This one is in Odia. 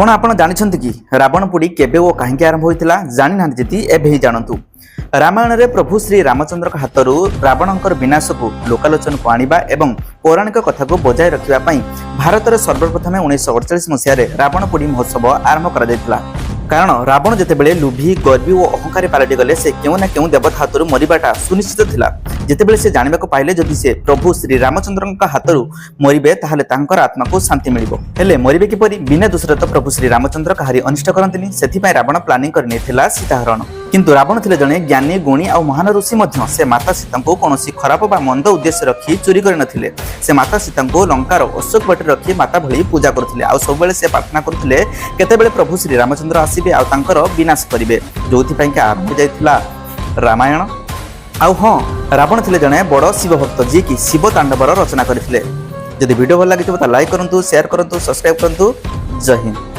କ'ଣ ଆପଣ ଜାଣିଛନ୍ତି କି ରାବଣ ପୋଡ଼ି କେବେ ଓ କାହିଁକି ଆରମ୍ଭ ହୋଇଥିଲା? ଜାଣିନାହାନ୍ତି ଯଦି, ଏବେ ହିଁ ଜାଣନ୍ତୁ। ରାମାୟଣରେ ପ୍ରଭୁ ଶ୍ରୀ ରାମଚନ୍ଦ୍ରଙ୍କ ହାତରୁ ରାବଣଙ୍କର ବିନାଶକୁ ଲୋକାଲୋଚନକୁ ଆଣିବା ଏବଂ ପୌରାଣିକ କଥାକୁ ବଜାୟ ରଖିବା ପାଇଁ ଭାରତରେ ସର୍ବପ୍ରଥମେ 1948 ମସିହାରେ ରାବଣ ପୋଡ଼ି ମହୋତ୍ସବ ଆରମ୍ଭ କରାଯାଇଥିଲା। କାରଣ ରାବଣ ଯେତେବେଳେ ଲୋଭୀ, ଗର୍ବୀ ଓ ଅହଙ୍କାରୀ ପାଲଟିଗଲେ, ସେ କେଉଁ ନା କେଉଁ ଦେବତା ହାତରୁ ମରିବାଟା ସୁନିଶ୍ଚିତ ଥିଲା। ଯେତେବେଳେ ସେ ଜାଣିବାକୁ ପାଇଲେ, ଯଦି ସେ ପ୍ରଭୁ ଶ୍ରୀ ରାମଚନ୍ଦ୍ରଙ୍କ ହାତରୁ ମରିବେ, ତାହେଲେ ତାଙ୍କର ଆତ୍ମାକୁ ଶାନ୍ତି ମିଳିବ। ହେଲେ ମରିବେ କିପରି? ବିନା ଦୋଷରେ ତ ପ୍ରଭୁ ଶ୍ରୀ ରାମଚନ୍ଦ୍ର କାହାରି ଅନିଷ୍ଟ କରନ୍ତିନି। ସେଥିପାଇଁ ରାବଣ ପ୍ଲାନିଂ କରିନେଇଥିଲା ସୀତାହରଣ। କିନ୍ତୁ ରାବଣ ଥିଲେ ଜଣେ ଜ୍ଞାନୀ, ଗୁଣୀ ଆଉ ମହାନ ଋଷି ମଧ୍ୟ। ସେ ମାତା ସୀତାଙ୍କୁ କୌଣସି ଖରାପ ବା ମନ୍ଦ ଉଦ୍ଦେଶ୍ୟ ରଖି ଚୋରି କରିନଥିଲେ। ସେ ମାତା ସୀତାଙ୍କୁ ଲଙ୍କାର ଅଶୋକ ବଟିରେ ରଖି ମାତା ଭଳି ପୂଜା କରୁଥିଲେ। ଆଉ ସବୁବେଳେ ସେ ପ୍ରାର୍ଥନା କରୁଥିଲେ, କେତେବେଳେ ପ୍ରଭୁ ଶ୍ରୀ ରାମଚନ୍ଦ୍ର ଆସିବେ ଆଉ ତାଙ୍କର ବିନାଶ କରିବେ, ଯୋଉଥିପାଇଁ କି ଆରମ୍ଭ ଯାଇଥିଲା ରାମାୟଣ। ଆଉ ହଁ, ରାବଣ ଥିଲେ ଜଣେ ବଡ଼ ଶିବ ଭକ୍ତ, ଯିଏକି ଶିବ ତାଣ୍ଡବର ରଚନା କରିଥିଲେ। ଯଦି ଭିଡ଼ିଓ ଭଲ ଲାଗିଥିବ, ତାହେଲେ ଲାଇକ୍ କରନ୍ତୁ, ସେୟାର କରନ୍ତୁ, ସବସ୍କ୍ରାଇବ୍ କରନ୍ତୁ। ଜୟ ହିନ୍ଦ।